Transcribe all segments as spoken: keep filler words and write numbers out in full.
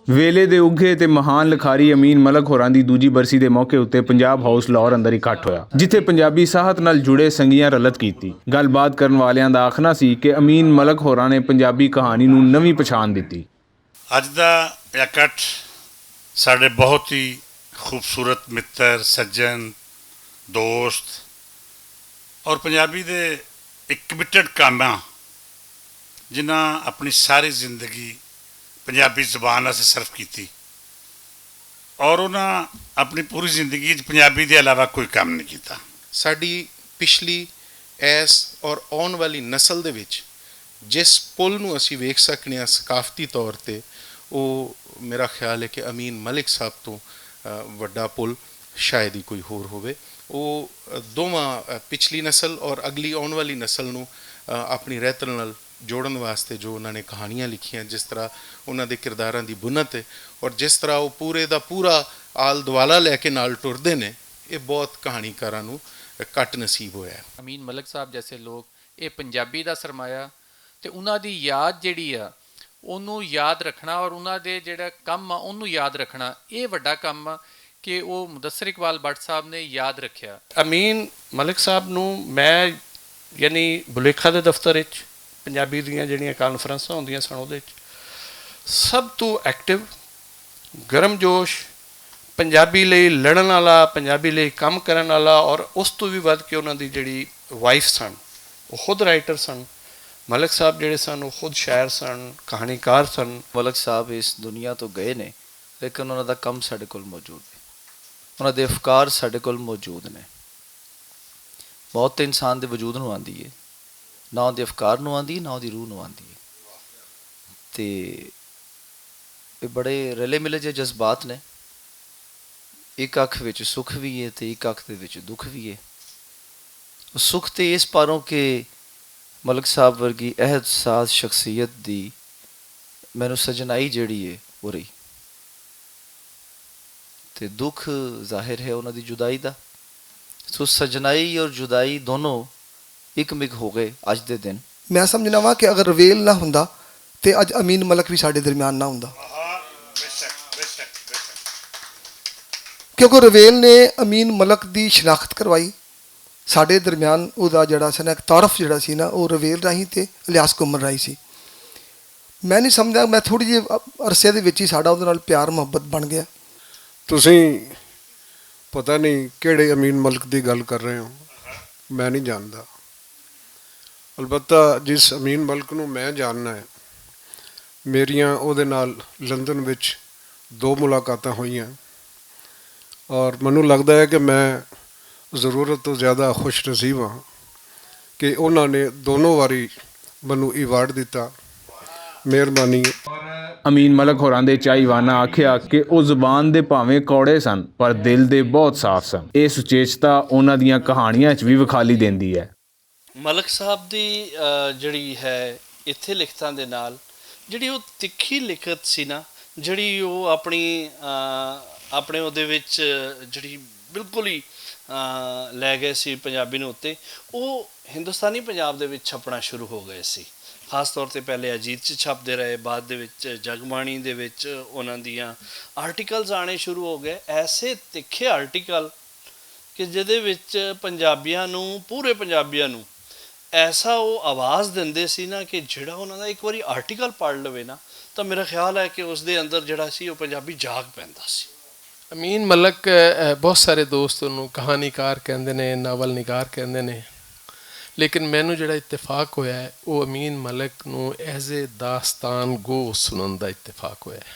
ویلے دے اگھے تے مہان لکھاری امین ملک ہوراں دی دوجی برسی دے موقع اتے پنجاب ہاؤس لاہور اندر اکٹھ ہویا، جتھے پنجابی ساہت نال جڑے سنگیاں رلت کیتی۔ گل بات کرن والیاں دا آکھنا سی کہ امین ملک ہوراں نے پنجابی کہانی نوں نویں پچھان دتی۔ اج دا اکٹھ ساڈے بہت ہی خوبصورت متر سجن، دوست اور پنجابی دے ایک کمٹڈ کاماں، جنہاں اپنی ساری زندگی پنجابی زبان واسطے صرف کیتی، اور انہاں اپنی پوری زندگی وچ پنجابی دے علاوہ کوئی کام نہیں کیتا۔ ساڈی پچھلی، ایس اور آن والی نسل دے وچ جس پل نوں اسی ویکھ سکنے ہاں ثقافتی طور تے، او میرا خیال ہے کہ امین ملک صاحب تو وڈا پل شاید ہی کوئی ہور ہووے۔ او دوواں، پچھلی نسل اور اگلی آن والی نسل نوں اپنی رہتل نال جوڑن واسطے جو انہاں نے کہانیاں لکھیاں، جس طرح انہاں دے کرداراں دی بنت ہے اور جس طرح او پورے دا پورا آل دوالا لے کے نال ٹردے نے، اے بہت کہانی کاراں نوں گھٹ نصیب ہویا ہے۔ امین ملک صاحب جیسے لوگ، اے پنجابی دا سرمایہ تے انہاں دی یاد جیہڑی آ، انہوں یاد رکھنا اور انہاں دے جیہڑا کم آ انہوں یاد رکھنا، اے وڈا کم آ کہ او مدثر اقبال بٹ صاحب نے یاد رکھیا۔ امین ملک صاحب نوں میں، یعنی بلیکھا دے دفتر وچ پنجابی دیاں جیہڑیاں کانفرنساں ہوندیاں سن، اوہدے وچ سب توں ایکٹیو، گرم جوش، پنجابی لئی لڑن والا، پنجابی لئی کم کرن والا، اور اس توں وی ودھ کے انہاں دی جیہڑی وائف سن، او خود رائٹر سن۔ ملک صاحب جیہڑے سن، او خود شاعر سن، کہانی کار سن۔ ملک صاحب اس دنیا توں گئے نے، لیکن انہاں دا کم ساڈے کول موجود ہے، انہاں دے افکار ساڈے کول موجود نے۔ موت تے انسان دے وجود نوں آندی ہے، نہ اوہدے افکار نوں آندی، نہ اوہدی روح نوں آندی ہے۔ تے اے بڑے رلے ملے جے جذبات نے۔ اک اکھ وچ سکھ وی ہے تے اک اکھ دے وچ دکھ وی ہے۔ سکھ تے اس پاروں کہ ملک صاحب ورگی عہد ساز شخصیت دی مینوں سجنائی جیہڑی ہے، او رہی۔ تے دکھ ظاہر ہے انہاں دی جدائی دا۔ سو سجنائی اور جدائی دونوں اک مک ہو گئے۔ اج دے دن میں سمجھنا واں کہ اگر رویل نہ ہوندا تے اج امین ملک وی ساڈے درمیان نہ ہوندا۔ کیونکہ رویل نے امین ملک دی شناخت کروائی، ساڈے درمیان او دا جڑا سی نا، ایک تعارف جڑا سی نا، او رویل راہی تے الیاس کمر راہی سی۔ میں نہیں سمجھدا، میں تھوڑی جی عرصے دے وچ ہی ساڈا اودے نال پیار محبت بن گیا۔ تسیں پتہ نہیں کہڑے امین ملک دی گل کر رہے ہو، میں نہیں جاندا۔ البتہ جس امین ملک نوں میں جاننا ہے، میریاں اودے نال لندن وچ دو ملاقاتاں ہوئیاں، اور مینوں لگدا ہے کہ میں ضرورت تو زیادہ خوش نصیب ہاں کہ انہاں نے دونوں واری مینوں ایوارڈ دتا۔ مہربانی۔ امین ملک ہوراں دے چاہیوانا آکھیا کہ او زبان دے بھاویں کوڑے سن، پر دل دے بہت صاف سن۔ اے سچیچتا انہاں دیاں کہانیاں وچ وی وکھالی دیندی ہے۔ ملک صاحب دی جڑی ہے اتھے لکھتاں دے نال جڑی او تکھی لکھت سی نا، جڑی او اپنی اپنے اودے وچ جڑی بالکل ہی لے گئے سی پنجابی نوں اتے، او ہندوستانی پنجاب دے وچ چھپنا شروع ہو گئے سی۔ خاص طور تے پہلے اجیت چ چھپدے رہے، بعد دے وچ جگبانی دے وچ انہاں دیاں آرٹیکلز آنے شروع ہو گئے، ایسے تکھے آرٹیکل کہ جدے وچ پنجابیاں نوں، پورے پنجابیاں نوں ایسا او آواز دیندے سی نا کہ جڑا انہاں دا ایک واری آرٹیکل پڑھ لوے نا، تاں میرا خیال ہے کہ اس دے اندر جڑا سی او پنجابی جاگ پیندا سی۔ امین ملک، بہت سارے دوست انہوں کہانی کار کہندے نے، ناول نگار کہندے نے، لیکن مینوں جڑا اتفاق ہویا ہے، او امین ملک نوں ایز اے داستان گو سنن دا اتفاق ہویا ہے۔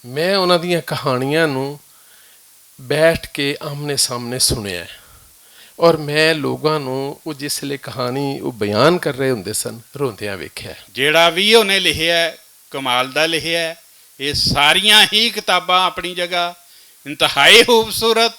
میں انہاں دیاں کہانیاں نوں بیٹھ کے آمنے سامنے سنیا ہے، اور میں لوگاں نوں او جس لے کہانی او بیان کر رہے ہوندے سن، روندیاں ویکھیا ہے۔ جیڑا وی انہیں لکھیا ہے، کمال دا لکھیا ہے۔ یہ ساریاں ہی کتاباں اپنی جگہ انتہائی خوبصورت،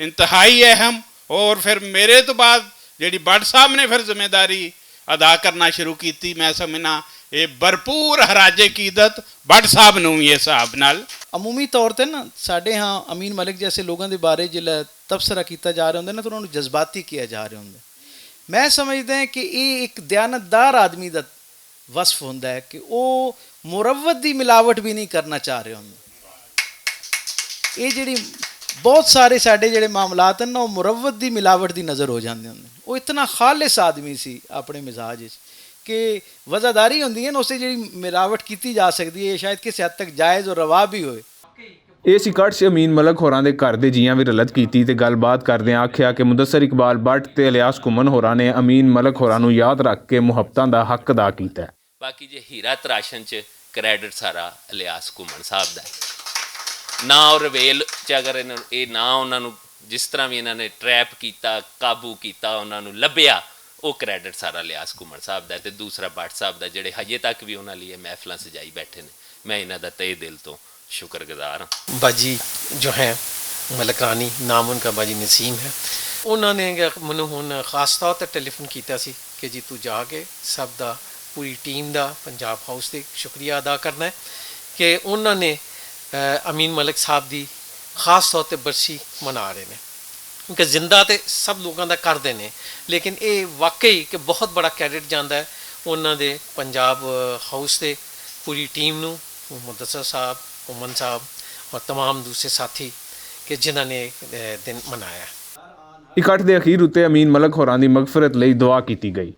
انتہائی اہم، اور پھر میرے تو بعد جیڑی بٹ صاحب نے پھر ذمہ داری ادا کرنا شروع کیتی، میں سمجھنا یہ بھرپور خراج عقیدت بٹ صاحب نوں وی اس حساب نال۔ عمومی طور تے نا ساڈے ہاں امین ملک جیسے لوگاں دے بارے جلے تبصرہ کیتا جا رہا ہوندا نا، تو انہاں نوں جذباتی کیا جا رہا ہوندا۔ میں سمجھدا ہاں کہ یہ ایک دیانتدار آدمی دا وصف ہوندا ہے کہ او مروت دی ملاوٹ بھی نہیں کرنا چاہ رہے ہوں۔ یہ جڑی بہت سارے ساڈے جڑے معاملات ہیں نا، وہ مروت دی ملاوٹ دی نظر ہو جاندے ہوں۔ وہ اتنا خالص آدمی سی اپنے مزاج وچ کہ وزاداری ہوندی ہے نا، اسے جڑی ملاوٹ کیتی جا سکدی ہے، یہ شاید کسی حد تک جائز اور روا بھی ہوئے۔ ایس اکٹھ چ امین ملک ہوراں دے گھر دے جیاں وی رلت کیتی تے گل بات کردیاں آکھیا کہ مدثر اقبال بٹ تے الیاس گھمن ہوراں نے امین ملک ہوراں نوں یاد رکھ کے محبتاں دا حق ادا کیتا ہے۔ باقی جے ہیرا تراشن چ کریڈٹ سارا الیاس گھمن صاحب دا ہے۔ نہ او رویل چ اگر انہاں نوں، اے نہ انہاں نوں جس طرح وی انہاں نے ٹریپ کیتا، قابو کیتا، انہاں نوں لبھیا، او کریڈٹ سارا الیاس گھمن صاحب دا ہے تے دوسرا بٹ صاحب دا، جڑے ہجے تک وی انہاں لئی محفلاں سجائی بیٹھے نے۔ میں انہاں دا تہہ دل تو شکر گزار ہاں۔ باجی جو ہیں ملکانی، نام ان کا باجی نسیم ہے، انہاں نے مینوں ہن خاص طور تے ٹیلیفون کیتا سی کہ جی تو جا کے سب دا، پوری ٹیم دا، پنجاب ہاؤس دے شکریہ ادا کرنا ہے کہ انہاں نے امین ملک صاحب دی خاص طور تے برسی منا رہے نے، کیونکہ زندہ تے سب لوگاں دا کردے نے، لیکن اے واقعی کہ بہت بڑا کریڈٹ جاندا ہے انہاں دے پنجاب ہاؤس دے پوری ٹیم نوں، مدثر صاحب، امن صاحب اور تمام دوسرے ساتھی کہ جنہاں نے دن منایا۔ اکٹھ دے اخیر اتے امین ملک ہوراں دی مغفرت لئی دعا کیتی گئی۔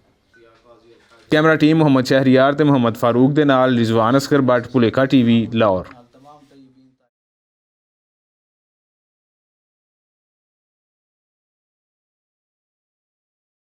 کیمرہ ٹیم محمد شہریار تے محمد فاروق دے نال رضوان اصغر بٹ، پلیکھا ٹی وی، لاہور۔